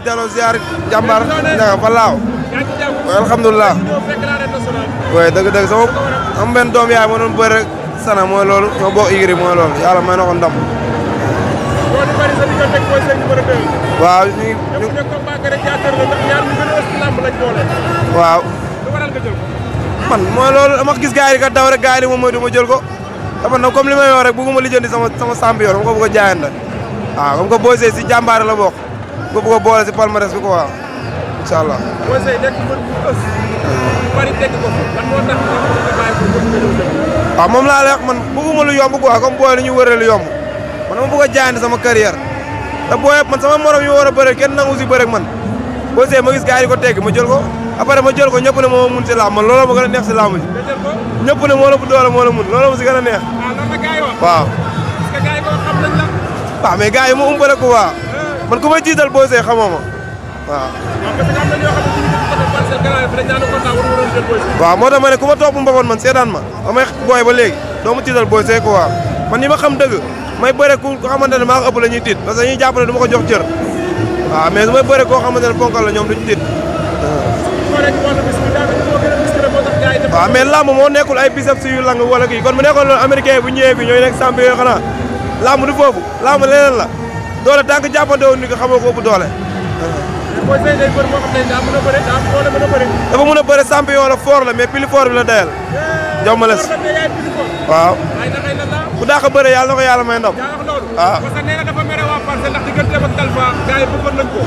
delloo ziar jàmbaar naka fa laaw alhamdulilah waaye dëgg sama am benn doom yaay ma doon bëre sana mooy loolu ñoo bokk igri mooy loolu yàlla may na ko ndam waaw waaw man mooy loolu dama gis gars yi ka daw rek gars yi moom mooy du ma jël ko dafa nag comme li may wax rek bëgguma lijjanti sama samp yor dama ko bëgg a jaayante waaw comme que Boy Seye si jàmbaare la bokk ko bëgg a boole si palmarès bi quoi incha allah. Boy Seye nekk mbër bu ës bari dégg ko lan moo tax waaw moom laa lay wax man bëgguma lu yomb quoi comme booy lu ñu wëree lu yomb man dama bëgg a jaayante sama carrière te booy man sama morom yi war a bëre kenn nangu si bëre ak man Boy Seye ma gis gars yi ko tegg ma jël ko après ma jël ko ñëpp ne moo mun si làmb man looloo ma gën a neex si làmb ji ñëpp ne moo la bu doole moo la mun looloo ma si gën a neex waaw waaw mais gars yi ma umpale ko waa man ku may jiital Boy Seye xamoo ma waaw waaw moo tax ma ne ku ma topp mbaboon man seetaan ma ba may booy ba léegi doo ma tiital Boy Seye ko waa man ñi ma xam dëgg may bëre ku xamante ne maa ko ëpp la ñuy tiit parce que ñuy jàpp ne du ma ko jox cër waaw mais su may bëre koo xamante ne ponkal la ñoom duñu tiit waaw mais lamb moo nekkul ay biceps yu lang wala kii kon mu nekkoon loolu américain bu ñëwee bi ñooy nekk champion yooyu xanaa lamb du foofu lamb leneen la doole tant que jàppante woon ni ko xamoo ko ëpp doole Boy Seye day bëri moo xam ne daa mën a bëre daa mën a bëre dafa mën a bëre champion la fort la mais pili fort bi la dayal jommales waaw ku dàq bëre yàlla na ko yàlla may ndam waaw parce que nee na dafa mere waa Parcelles ndax digganteem ak Talfa gars yi bëggoon nañ ko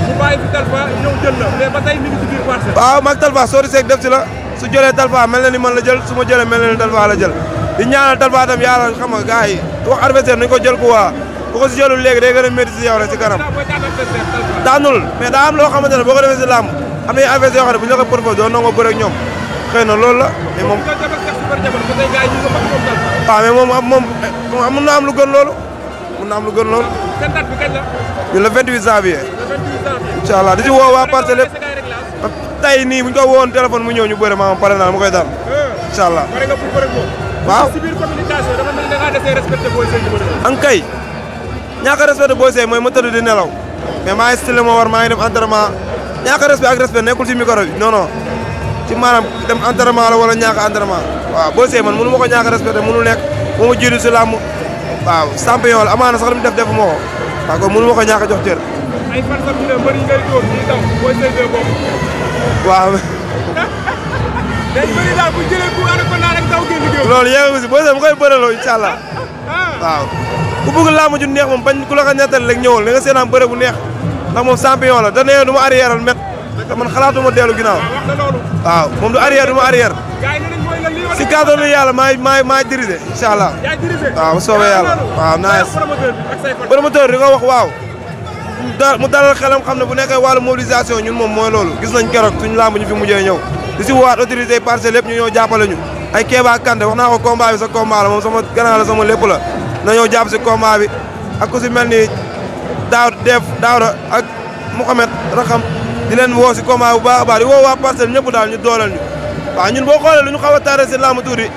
mu bàyyi fi Talfa ñëw jël la mais ba tey mi ngi ci biir Parcelles waaw mag Talfa sori seeg def ci la su jëlee Talfa mel na ni man la jël su ma jëlee mel na ni Talfa la jël di ñaanal Talfa tam yàlla xam nga gars yi wax adversaire nañ ko jël ko waa bu ko si jëlul léegi day gën a métti si yow rek si kanam daanul mais daa am loo xamante ne boo ko defee si làmb am na adversaire yoo xam ne bu ñu la ko proposé doo nangoo bëre ak ñoom xëy na loolu la mais moom waaw mais moom mun na am lu gën loolu mun na am lu gën loolu ñun le 28 janvier incha allah di si woo waa Parcelles lépp tey nii bu ñu ko woowoon téléphone mu ñëw ñu bëre maanaam pare naa ma koy daan incha allah waaw an kay ñaaka respect Boy Seye mooy ma tëdd di nelaw mais maa ngi stylé moo war maa ngi dem entraînement ñaaka respect ak respect nekkul ci micro bi non non ci maanaam dem entraînement la wala ñaaka entraînement waaw Boy Seye man mënu ma ko ñaaka respect te mënu nekk moo ma jiitu si làmb waaw champion la amaana sax li mu def defu ma ko waaw kon mënu ma ko ñaaka jox cër ay fan sax ñu ne mbër yi ngay dóor ñuy daw Boy Seye de bokk waaw day bëri daal bu jëlee bu ana ko naa rek daw génn géew loolu yéega si Boy Seye mu koy bëreloo incha allah waaw ku bëgg làmb ju neex moom bañ ku la ko nettali rek ñëwal da nga seenaan bëre bu neex ndax moom champion la da nee du ma arrièreal met te man xalaatuma dellu ginnaaw waaw moom du arrière du ma arrière si kàttanu yàlla maay dirigé incha allah waaw bu soobee yàlla waaw nice promoteur di ko wax waaw mu dalal xelam xam ne bu nekkee wàllu mobilisation ñun moom mooy loolu gis nañ keroog suñu làmb ñu fi mujjee ñëw di si waat autorité Parcelles lépp ñu ñëw jàppale ñu ay Kéba Kanté wax naa ko combat bi sa combat la moom sama gannaaw la sama lépp la na ñëw jàpp si combat bi ak ku si mel ni Daawda ak Mouhamed Rakam di leen woo si combat bu baax a baax di woo waa Parcelles ñëpp daal ñu dooleel ñu waaw ñun boo xoolee lu ñu xaw a tardé si làmb tuuti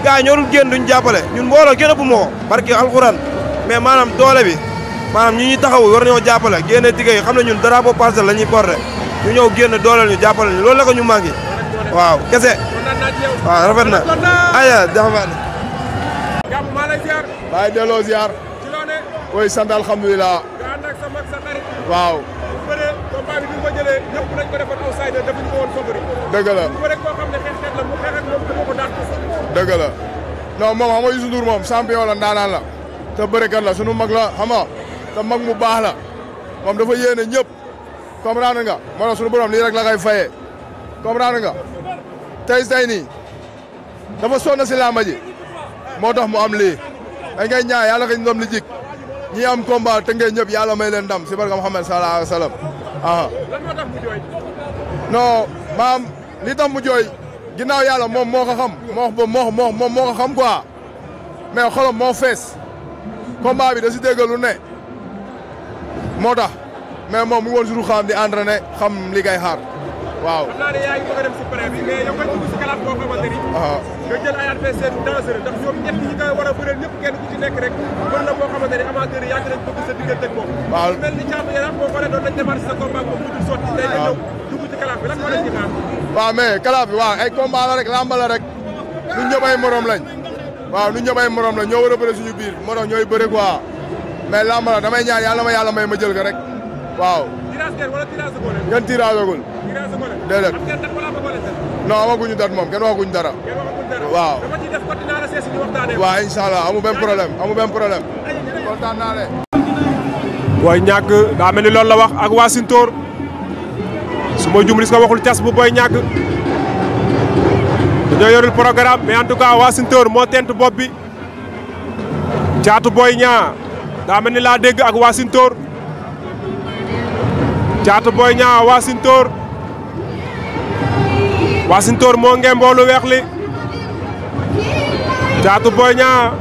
gars yi ñoo dul génn duñu jàppale ñun mbooloo gën ëpp moo barke alxuraan mais maanaam doole bi maanaam ñi ñuy taxaw war nañoo jàppale génne tigé yi xam ne ñun drapeau Parcelles la ñuy porté ñu ñëw génn dooleel ñu jàppale ñu loolu la ko ñu manqué waaw kese waaw rafet na aya dafa maa ngi delloo ziar. oui sant alhamdulilah. waaw. dëgg la. dëgg la non moom xam nga Youssou Ndour moom champion la ndaanaan la te bërekat la sunu mag la xam nga te mag mu baax la moom dafa yéene ñëpp comprendre nga moo tax sunu borom lii rek la koy fayee comprendre nga tey nii dafa sonn si làmba ji moo tax mu am lii dañ koy ñaan yàlla kañ ndam li jik ñi am combat te ngeen ñëpp yàlla may leen ndam si barka Muhammad sallallahu alayhi wa sallam non maam li tax mu jooy ginnaaw yàlla moom moo ko xam moo ko xam quoi mais xolam moo fees combat bi da si dégg lu ne moo tax mais moom mu ngi woon suñu xam di entraîné xam li kay xaar waaw xam naa ne yaa ngi bëgg a dem si pré bi mais yow nga dugg si kalaaf boo xamante ni nga jël ay adversaire dangereux ndax ñoom ñett ñi koy war a bëreel ñëpp kenn ku ci nekk rek mën na boo xamante ni amateur yi yàgg nañ bëgg sa diggante ak moom waaw mel ni Thiatou Yarakh boo paree doon nañ démarrer sa combat moom mu dul sotti tey nga ñëw dugg ci kalaaf bi lan moo leen ci xaar waaw mais kalaaf bi waaw ay combat la rek lamba la rek ñun ñëpp ay morom lañ waaw ñun ñëpp ay morom lañ ñoo war a bëre suñu biir moo tax ñooy bëre quoi mais lamba la damay ñaan yàlla ma yàlla may ma jël ko rek waaw tirage ngeen wala tirage sa boole ngeen tirage agul tirage sa boole déedéet am ngeen dat wala ba boole non amaguñu dat moom kenn waxaguñ dara waaw dama ci def côté naa la seesi ñu waxtaanee waaw incha allah amu benn problème amu benn problème kontaan naa de Boy Niang daa mel ni loolu la wax ak Wassintor su ma jumlis ko waxul cas bu Boy Niang dañoo yorul programme mais en tout cas Wassintor moo tent bopp bi Thiatou Boy Niang daa mel ni laa dégg ak Wassintor Thiatou Boy Niang Wassintor moo ngemboolu weex li Thiatou Boy Niang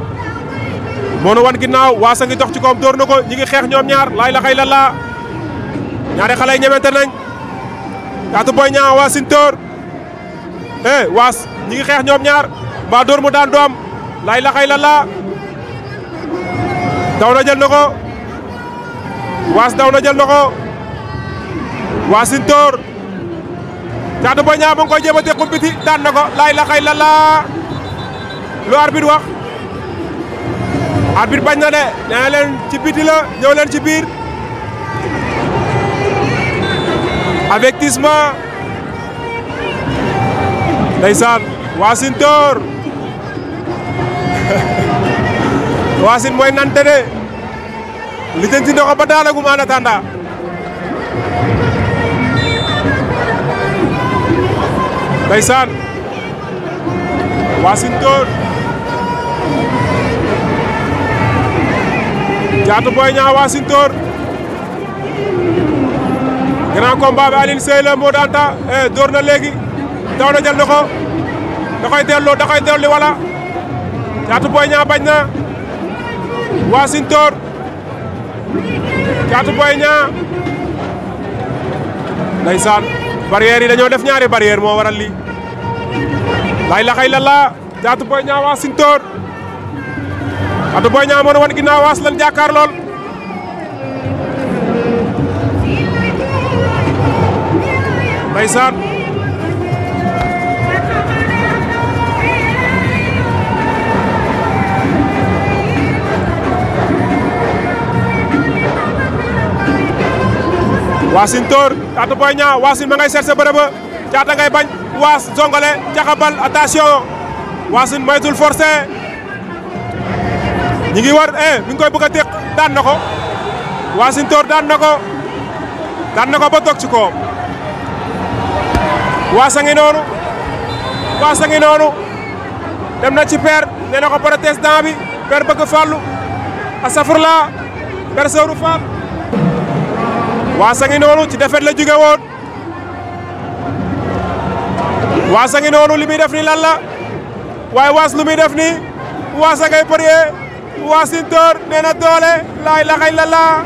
moo nu wan ginnaaw Wass a ngi dox ci koom dóor na ko ñi ngi xeex ñoom ñaar laay la xay la laa ñaari xale yi ñemente nañ Thiatou Boy Niang Wassintor Wass ñi ngi xeex ñoom ñaar mbaa dóor mu daan doom laay la xay la laa daw na jël na ko Wass daw na jël na ko Wassintor Thiatou Boy Niang ba nga koy jéem a tequ biti daan na ko laay la xay la laa lu arbitre wax arbitre bañ na de nee leen ci biti la ñëw leen ci biir avertissement ndeysaan Wassintor Wassin mooy nante de li jënti na ko ba daanagum en attendant ndeysaan Wassintor Thiatou Boy Niang Wassintor grand combat bi Alioune Seye la moo daan ta door na léegi daw na jël na ko da koy dellu wala Thiatou Boy Niang bañ na Wassintor Thiatou Boy Niang ndeysaan barrière yi dañoo def ñaari barrière moo waral lii lay la xay la laa Thiatou Boy Niang Wassintor Thiatou Boy Niang moo wan ginnaaw Wass lan jàkkaar lool ndeysaan Wassintor Thiatou Boy Niang Wassin ma ngay seet sa bërëb Thiatou ngay bañ Wass zongale jaxabal attention Wassin moytul forcé ñi ngi war mi ngi koy bëgg a téq daan na ko Wassintor daan na ko ba toog ci kawam Wass a ngi noonu dem na ci père nee na ko protestant bi père bëgg fallu asafurla père Sewru Fall Wass a ngi noonu ci defet la jóge woon Wass a ngi noonu li muy def ni lan la waaye Wass lu muy def ni Wass a ngay përee Wassintor nee na doole laay la xay la laa